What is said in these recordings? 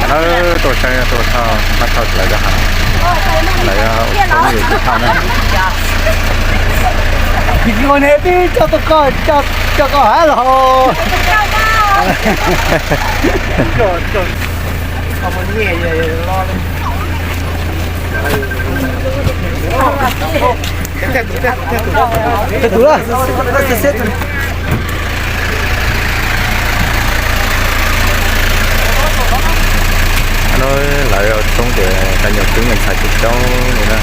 Lawv tuaj saib tuaj thauj, pab thauj lawv rau hav, lawv ua tshoob yus tuaj thauj na. Neb twb coj tuaj koj, coj koj hav los. No lawv ua tshoob ces cov nyuag tub me ntxhais tsis coob li na.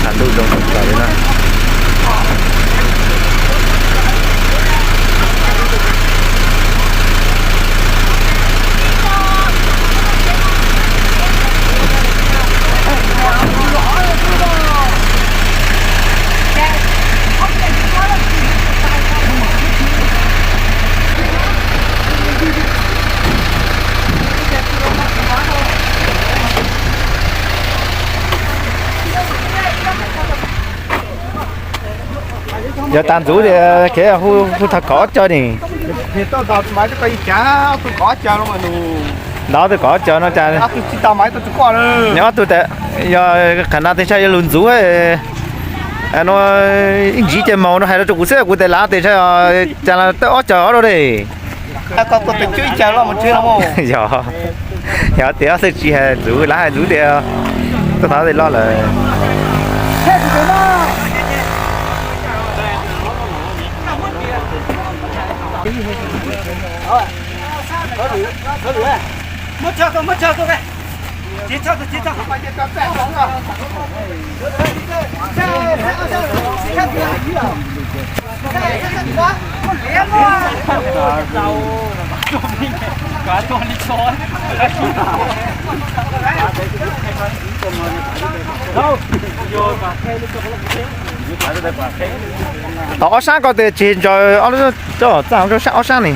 Thav ntuj zoo kawg li na. Yog tas ntxuv tias kev hu thov kov cov ni. Ntawd ob tug kov cov no cas, ob tug, yog qhov no tej ntshai yog lus ntxuv. No ib ntsis ces maus no hais rau kuv xwb, kuv tes lav tes ntshai cas ob cov rau de. Yog, yog tias ob tug tsis hais ntxuv, lav hais ntxuv tias tuaj thov tej loj lawm. Tau ob sab ko tes tsis ntsaws ob lub txaj ob sab ni.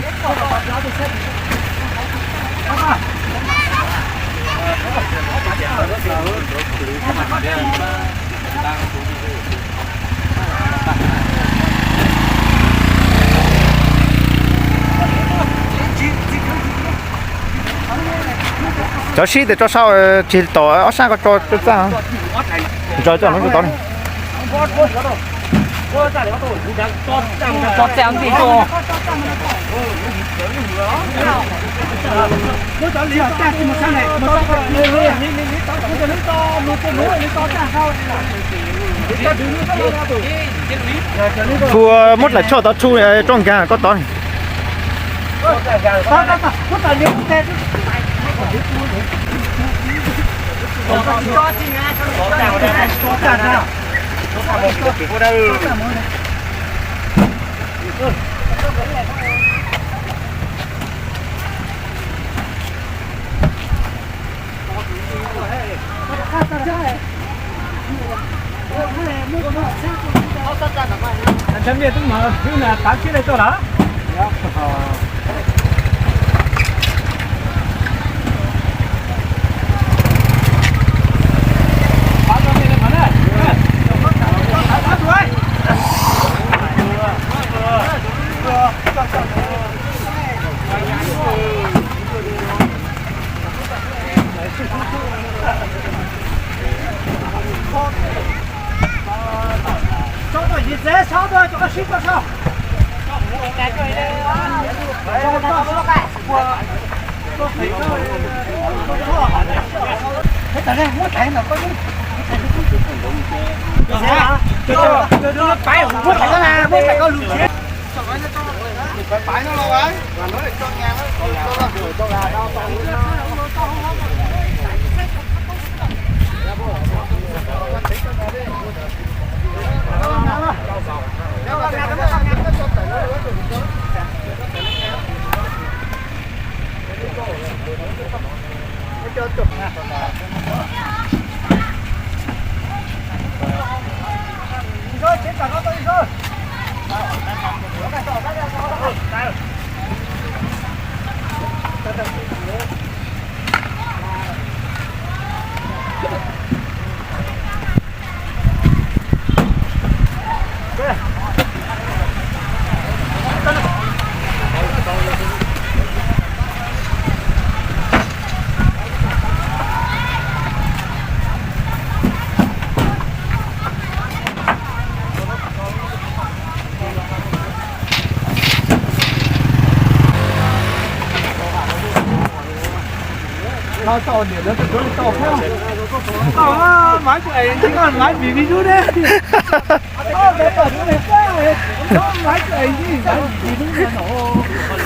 Cov sib tes tso sab, tsis tau ob sab ko tso txaj. Ntsaws coj no tod ne. Txhua muab dlaim tshuaj tod tshuj roj nkag koj tod.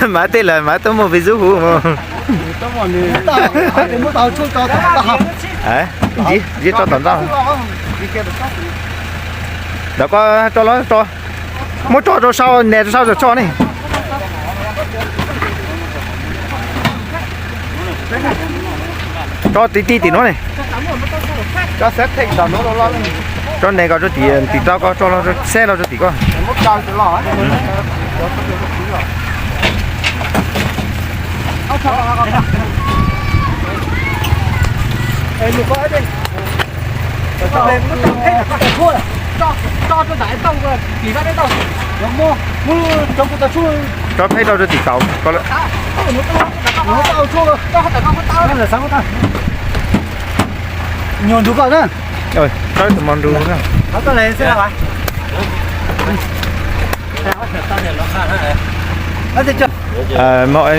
Mas tej lawv mas tuaj muag pis zub huv. Ntxiv tso tom ntoj. Ntawd koj tso los tso. Muab tso rau sau, nias rau sau tso ne. Tso tim tim tim no ne. Tso nias kom rau tim tim rau koj, tso los xeb los rau tim koj. Tso pheb rau rau tim tau. Nyuag ntug koj na. Tso tus mos nrug na. Mos